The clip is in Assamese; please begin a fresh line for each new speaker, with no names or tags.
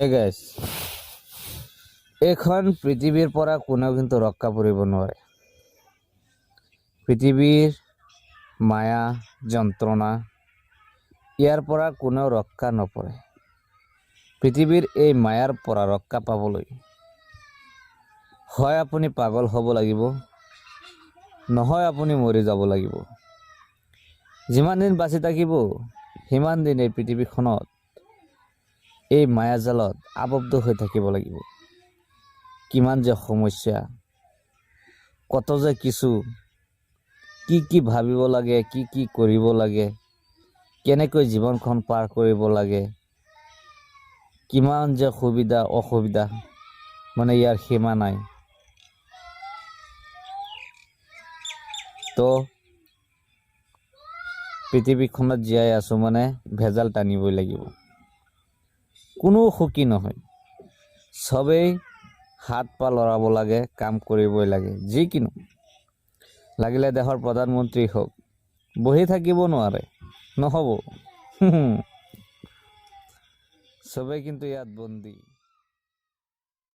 গাইছ, এইখন পৃথিৱীৰ পৰা কোনেও কিন্তু ৰক্ষা পৰিব নোৱাৰে। পৃথিৱীৰ মায়া যন্ত্ৰণা, ইয়াৰ পৰা কোনেও ৰক্ষা নপৰে। পৃথিৱীৰ এই মায়াৰ পৰা ৰক্ষা পাবলৈ হয় আপুনি পাগল হ'ব লাগিব, নহয় আপুনি মৰি যাব লাগিব। যিমান দিন বাচি থাকিব, সিমান দিন এই পৃথিৱীখনত এই মায়াজালত আবদ্ধ হৈ থাকিব লাগিব। কিমান যে সমস্যা, কত যে কিছু, কি কি ভাবিব লাগে, কি কি কৰিব লাগে, কেনেকৈ জীৱনখন পাৰ কৰিব লাগে, কিমান যে সুবিধা অসুবিধা, মানে ইয়াৰ সীমা নাই। তো পৃথিৱীখনত জীয়াই আছোঁ মানে ভেজাল টানিবই লাগিব। কোনো সুখী নহয়। চবেই হাত পা লৰাব লাগে, কাম কৰিবই লাগে। যিকোনো লাগিলে দেশৰ প্ৰধানমন্ত্ৰী হওক, বহি থাকিব নোৱাৰে, নহ'ব। চবেই কিন্তু ইয়াত বন্দী।